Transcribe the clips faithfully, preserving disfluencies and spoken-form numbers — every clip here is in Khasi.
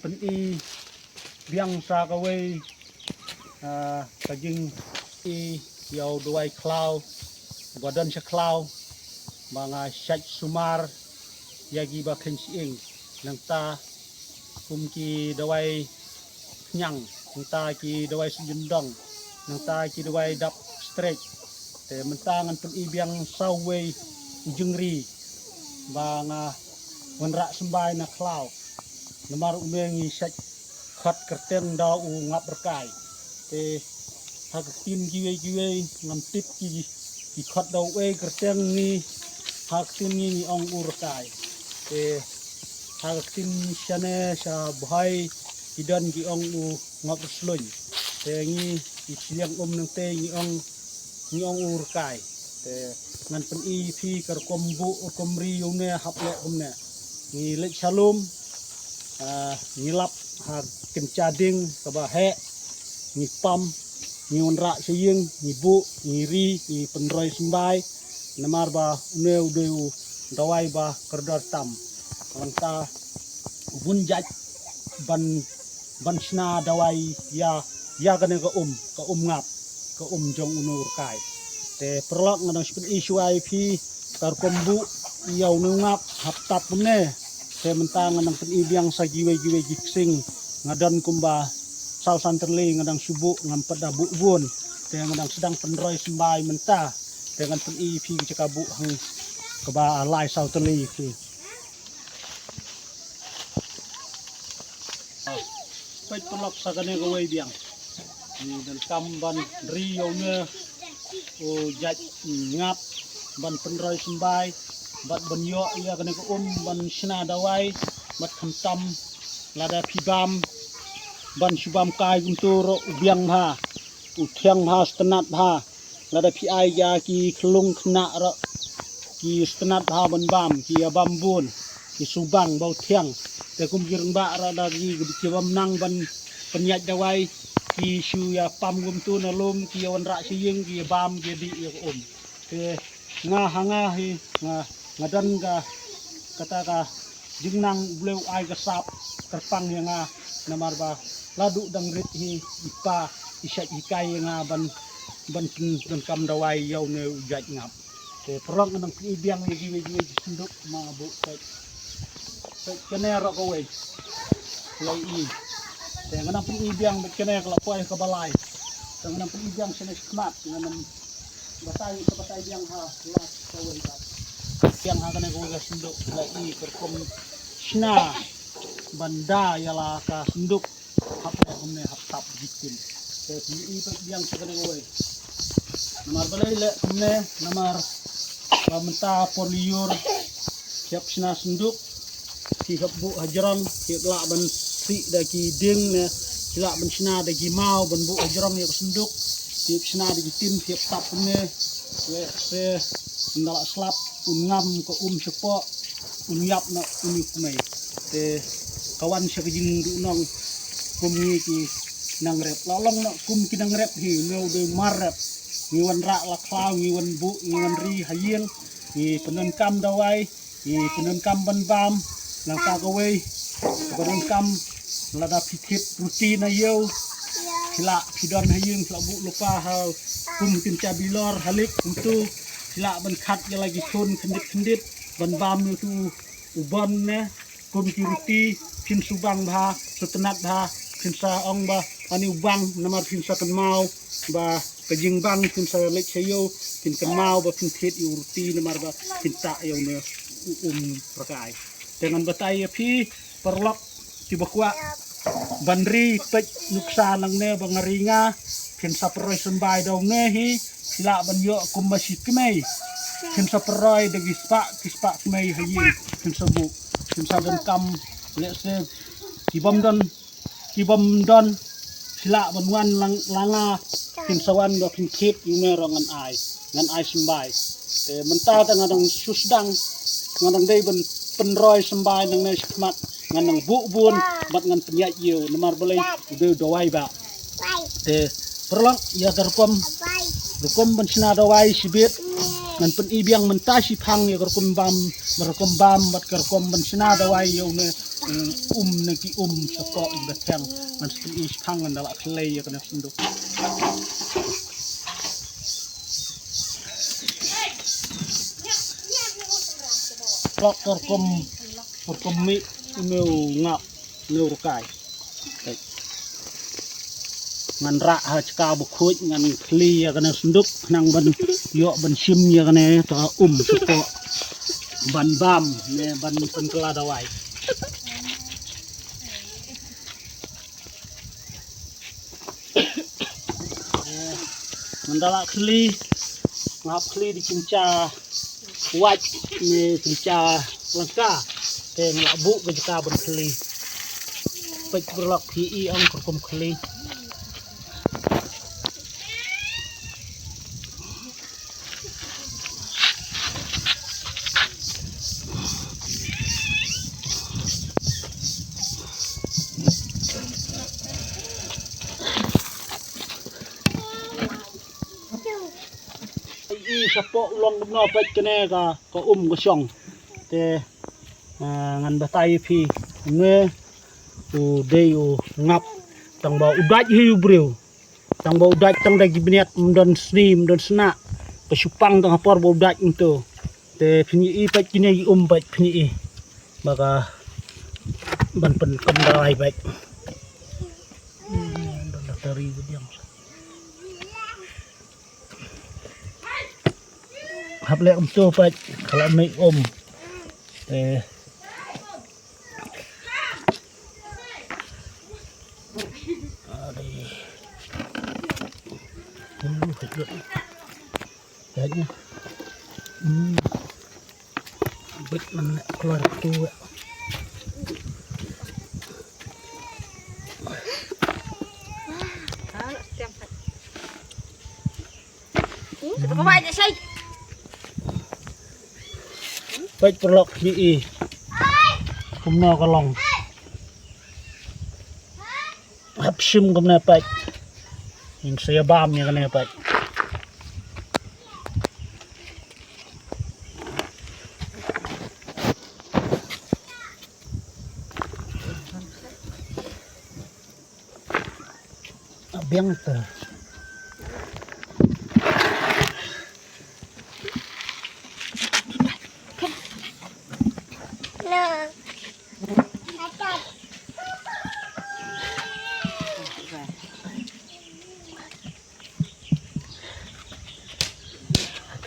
Pyni biang sa kawei, ah, ka jing i ïa u dawai khlaw ba don sha khlaw ba nga shait sumar ïa ki ba khein shyieng, nangta kum ki dawai khñiang, nangta ki dawai sujundong, nangta ki dawai dap strek. Te mynta ngan pyni biang sa uwei u jingri ba nga wanrah symbai na khlaw. Namar une ngi shait khot kyrteng da u ngap rkai. Te ha ka ktien kiwei kiwei ngam tip ki, ki khot da uei kyrteng, ngi ha ka ktien ngi ngi ong u rkai. Te ha ka ktien shane sha Bhoi ki don ki ong u ngap rsluin. Te ngi ki shiliang um nangte ngi ong, ngi ong u rkai. Te ngan pyni phi ka rukom buh rukom ri ïa une hap leh kumne. Ngi leit sha lum, ah, ngi lap ha kynja ding kaba heh, ngi pam, ngi wanrah sha ïing, ngi buh, ngi ri, ngi pynroi symbai. Namar ba une u dei u dawai ba kordor tam. Nangta u bun jait ban, ban shna dawai ïa, ïa kane ka um, ka um ngap, ka um jong une u rkai. Te paralok, nga dang shu pyni shuwa ïa phi ka rukom buh ïa une u ngap hap tap kumne. Te mynta nga dang pyni biang sa kiwei kiwei ki ksing. Nga don kumba saw san tylli nga dang shu buh, ngam pat da buh bun. Te nga dang sdang pynroi symbai mynta. Te ngan pyni ïa phi ka jaka buh hang kaba lai saw tylli ïa phi. Peit paralok, sa kane kawei biang ngi donkam ban ri ïa une u jait ngap, ban pynroi symbai, bad ban ïoh ïa kane ka um ban shna dawai, bad khamtam lada phi bam, ban shu bam kai kumtu ruh u biang bha, u thiang bha, sngewtynnat bha. Lada phi ai ïa ki khyllung khynnah ruh ki sngewtynnat bha ban bam, ki ïa bam bun, ki sngewbang ba u thiang. Te kum ki rangbah ruh da ki, ki bym nang ban pynïaid dawai, ki shu ïa pam kumtu na lum, ki ïa wanrah sha ïing, ki ïa bam, ki ïa dih ïa ka um. Te nga ha nga hi, nga, nga don ka, kata ka jingnang, U Blei u ai ka sap kyrpang ïa nga, namar ba la duh dang rit hi i pa i shait hikai ïa nga ban, ban pyn, ban kam dawai ïa une u jait ngap. Te paralok, nga nang pyni biang ïa kiwei kiwei ki synduk ma nga buh. Peit, peit kane ruh kawei. Lai i. Te nga nang pyni biang, peit kane ka la poi kaba lai. Te nga nang pyni biang shane shakhmat, nga nang batai, ka batai biang ha la kawei ba. Biang ha kane kawei ka synduk, la i ka rukom shna ban da ïa la ka synduk. Hap leh kumne, hap tap jikin. Te phi i peit biang sha kane kawei. Namar balei leh kumne, namar ba mynta por lyiur, phi hap shna synduk, phi hap buh hajrong, phi hap lah ban sih da ki dieng ne, phi lah ban shna da ki maw ban buh hajrong ïa ka synduk, phi hap shna da ki tin, phi hap tap kumne, lehse ynda la slap un ngam ka um shapoh, un ïap noh une u kmie. Te ka wan sha ka jingduhnong kum ngi ki nang rep. La long noh kum ki nang rep hi, une u dei mar rep. Ngi wanrah la khlaw, ngi wan buh, ngi wan ri ha ïing, ngi pyndonkam dawai, ngi pyndonkam ban bam, nangta kawei, pyndonkam lada phi thied ruti na ïew, phi lah, phi don ha ïing, phi lah buh lypa ha kum kin cha bilor, ha lik, kumtu, phi lah ban khat ïa la ki khun khyndiat khyndiat, ban bam ïa utu u bon ne, kum ki ruti, phin sngewbang bha, sngewtynnat bha, phin sa ong ba, ani u bang, namar phin sa kynmaw ba ka jingbang, phin sa leit sha ïew, phin kynmaw ba phin thied ïa u ruti, namar ba phin tah ïa une u um rkai. Te ngan batai ïa phi, paralok kiba kwah ban ri, peit nuksa nangne ba nga ri nga, phin sa pynroi symbai da une hi, phi lah ban ïoh kumba shi kmie. Phin sa pynroi da ki spah, ki spah kmie ha ïing, phin sa buh, phin sa donkam, lehse ki bym don, ki bym don, phi lah ban wan lang, la nga, phin sa wan ba phin thied ïa une ruh ngan ai, ngan ai symbai. Te mynta te nga dang shu sdang, nga dang dei ban pynroi symbai nangne shakhmat, ngan nang buh bun bad ngan pynïaid ïew, namar balei, u dei u dawai bah. Te paralok, ïa ka rukom, rukom ban shna dawai shibit ngan pyni biang mynta shiphang, ïa ka rukom bam, rukom bam bad ka rukom ban shna dawai ïa une Um ne ki um shapoh ïa ka thiang, ngan sa pyni shaphang ngan da lah khlei ïa kane ka synduk. Tok ka rukom, ka rukom mih, une u ngap, une u rkai. Ngan rah ha jaka ba khuid, ngan khli ïa kane ka synduk, khnang ban ïoh ban shim ïa kane ka um shapoh ban bam ne ban pynkylla dawai. Ngan da lah khli, nga hap khli da kynja wait ne kynja lyngka. Te nga lah buh ka jaka ban khli. Peit paralok, phi i ong ka rukom khli. I shapoh u long kumno, peit kane ka, ka um ka shong. Te, ah, ngan batai ïa phi. Une u dei u ngap. Tang ba u dait hi u briew. Tang ba u dait tang da ki bniat, ym don sni, ym don snah. Ka shu pang tang ha por ba u dait kumto. Te phin ïohi, peit kine ki um, peit phin ïohi. Ba ka ban pynkylla dawai, peit. Hmm, don da tari ka diang. Hap leh kumto, peit, ka la mih um. Eh. Aduh. Hmm, peit. Peit. Hmm. Peit, man la kloi tu. Peit paralok, phi i kumno ka long. Hap shim kumne, peit. Ngin sa ïa bam ïa kane, peit. Biang te.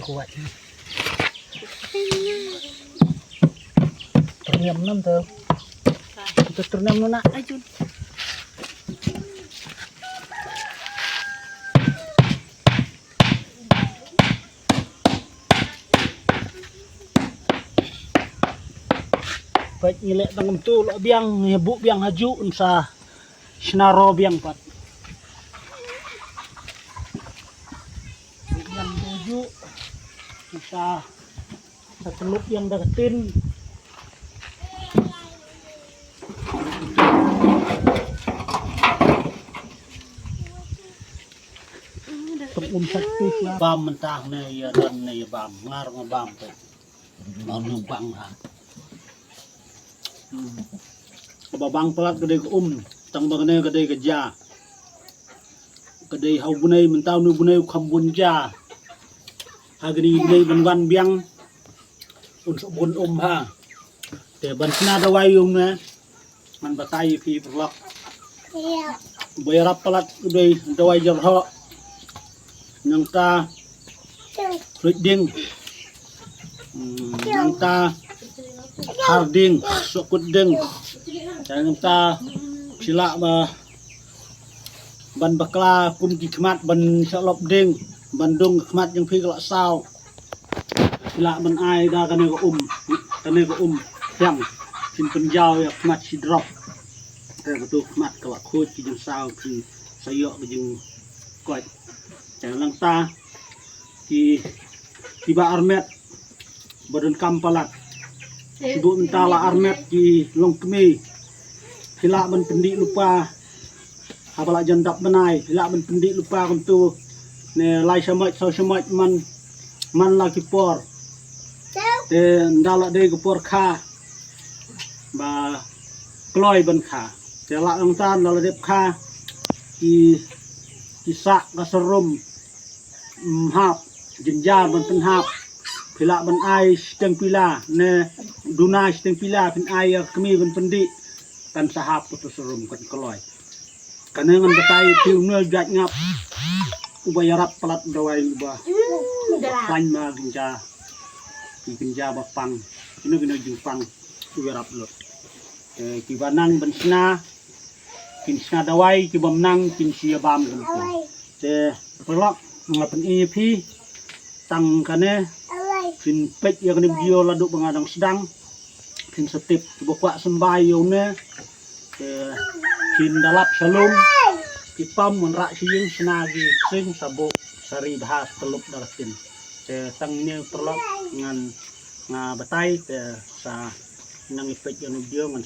Kuat. Terniam nam tu. Itu terniam nuna. Ajun. Peit, ngi leh tang kumtu, lok biang, ngi buh biang ha juh, yn sa shna ro biang pat. Buh biang ha juh, yn sa, sa tyllup biang da ka tin. Tang um sa pis la. Bam mynta ne ïa don ne ïa bam, ngar nga bam peit. Ngar nga bang ha. Hmm. Kaba bang palat ka dei ka um, tang ba kane ka dei ka ja. Ka dei ha u bnai, mynta une u bnai u kham bun ja. Ha kane u bnai ban wan biang, un sa bun um ha. Te ban shna dawai ïa une, ngan batai ïa phi paralok. Ba ïarap palat u dei dawai jyrhoh. Nangta Khluit ding. Hmm, nangta har ding, sohkut ding. Te nangta phi lah ba ban bakla kum ki khmat ban shahlop ding, ban dung khmat jong phi ka la saw. Phi lah ban ai da kane ka um, kane ka um thiang. Phin pynjaw ïa khmat shi drop. Te katu khmat ka la khuid ki jingsaw, phin sa ïoh ki jingkoit. Te nangta ki, kiba armet ba donkam palat. Shu buh mynta la armet ki longkmie. Phi lah ban pyndih lypa haba la jan dap bnai, phi lah ban pyndih lypa kumtu. Ne lai shamoit, saw shamoit man, man la ki por. Te ynda la dei ka por kha ba kloi ban kha. Te la ong tan la la dep kha ki ki sa ka sarum, mm, hap jinjar ban pynhap. Phi lah ban ai shiteng pila ne duna shiteng pila phin ai ïa kmie ban pyndih. Kan sa hap ka tu sarum kan kloi. Kane ngan batai phi une u jait ngap uba ïarap palat dawai uba. Khlaiñ ma kynja. Ki kynja ba pang. Kino kino jingpang u ïarap lut. Te kiba nang ban sna kin sna dawai, kiba ym nang kin shu ïa bam kumta. Te paralok nga pyni ïa phi tang kane. Phin peit ïa kane video la duk ba nga dang sdang. Phin sa tip kiba kwah symbai ïa une. Te phin da lap sha lum. Ki pam wanrah sha ïing sna ki ksing sa buh sa ri bha sa tlup da ka tin. Te tang ine paralok ngan nga batai te sa nang ïa peit ïa kane video ngan